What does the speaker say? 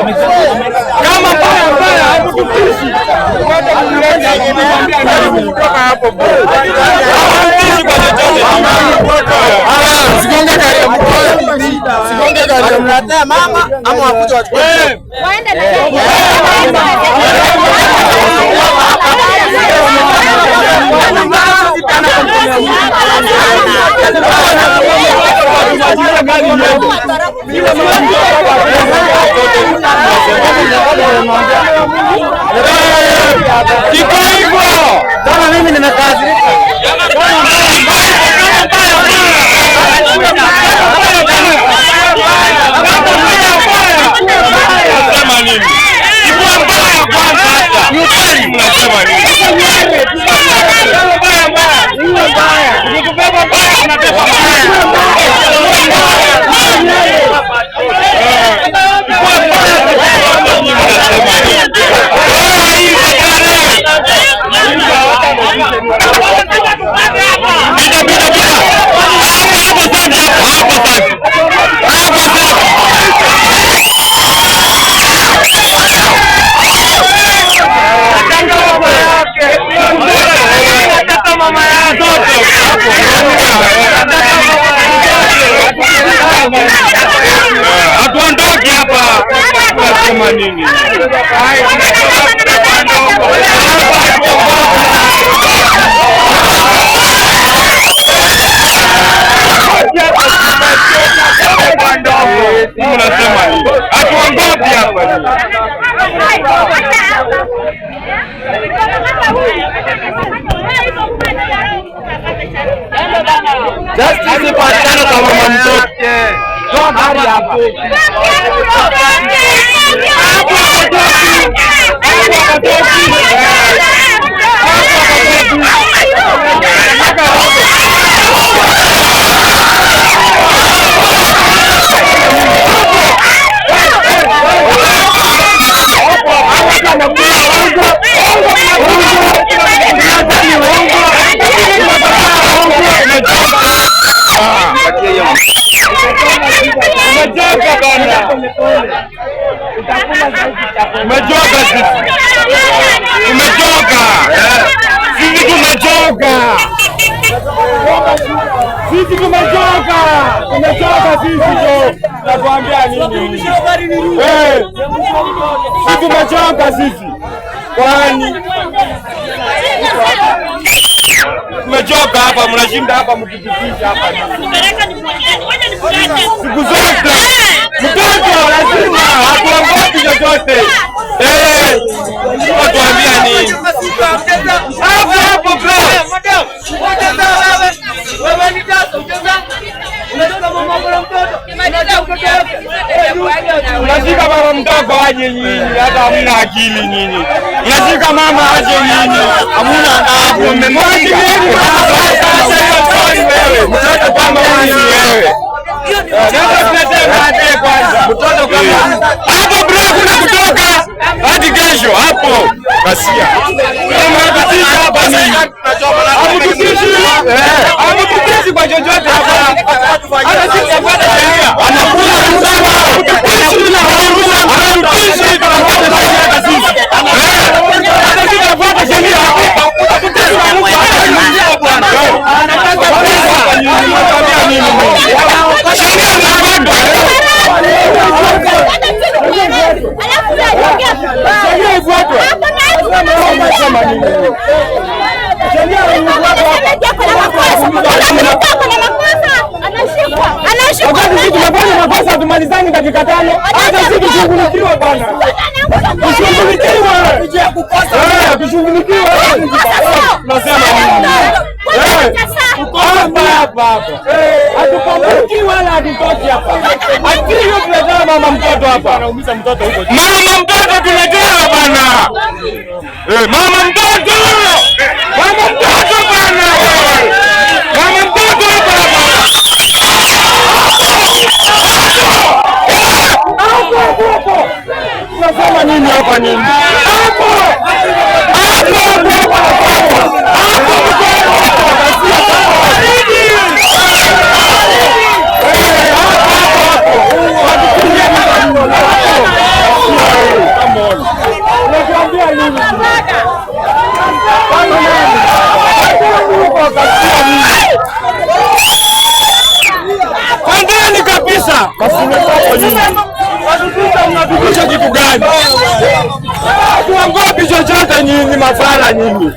Kama mbaya mbaya hamtupishi. Kutoka hapo bro. Hamtupishi kwa chochote. Sigonge gari ya mtu. Sigonge gari ya mtu. Mama ama wakuja wachukue. Waende na yeye. Iko hivyo. Kama mimi nimekasirika. Mnasema nini? Ikuwa mbaya kwanza hata. Ni ukweli mnasema nini? Mbaya mbaya. Mbaya. Ukikubeba mbaya unabeba mbaya. Ikuwa mbaya mnasema nini? Pita pita pita. Hapo sasa, hapo sasa. Hapo sasa. Hatuondoki hapa. Tunasema nini? Mnasema nini? Hatuondoki hapa. Justice ipatikane kwa mama mtoto. Toa gari hapo. Umechoka bana. Umechoka sisi. Umechoka. Sisi tumechoka. Sisi tumechoka. Tumechoka sisi jo. Nakwambia nini? Eh. Sisi tumechoka sisi. Kwani tumechoka hapa, mnashinda hapa mkipitisha hapa. Siku zote mtoto lazima hatuongopi chochote. Eh, watuambia nini? Hapo hapo bro. Unashika mama mdogo aje nyinyi, hata hamna akili nyinyi. Unashika mama aje nyinyi, hamna adabu. Mmemwacha wewe. Mtoto kama huyu wewe. Mtoto kama hapo bro, kuna kutoka hadi kesho hapo. Kasia. Kama hapa nini? Hamtutishi kwa chochote hapa. Hata sisi tunafuata sheria. Wanakula rushwa. Hamtutishi, tunafuata sheria hata sisi. Hata sisi tunafuata sheria. Hamtutishi kwa mtu hata bwana. Anataka pesa. Anakuambia nini? Sheria inafuatwa. Sheria ifuatwe. Wakati sisi tunafanya makosa tumalizane dakika 5, hata sisi tushughulikiwe bwana. Tushughulikiwe. Tushughulikiwe. Tunasema hapa hapa hapa. Hatukomboki wala hatutoki hapa. Akili tunaletea mama mtoto hapa. Anaumiza mtoto huko. Mama mtoto tunaletea bwana. Mama mtoto. Mama mtoto bwana. Mama mtoto hapa hapa. Hapo hapo. Tunasema nini hapa nini? Hapo. Hapo hapo hapo. Hapo. Hapo. Kafunga nyinyi. Mnapitisha kitu gani? Tuongopi chochote nyinyi, mafara nyinyi.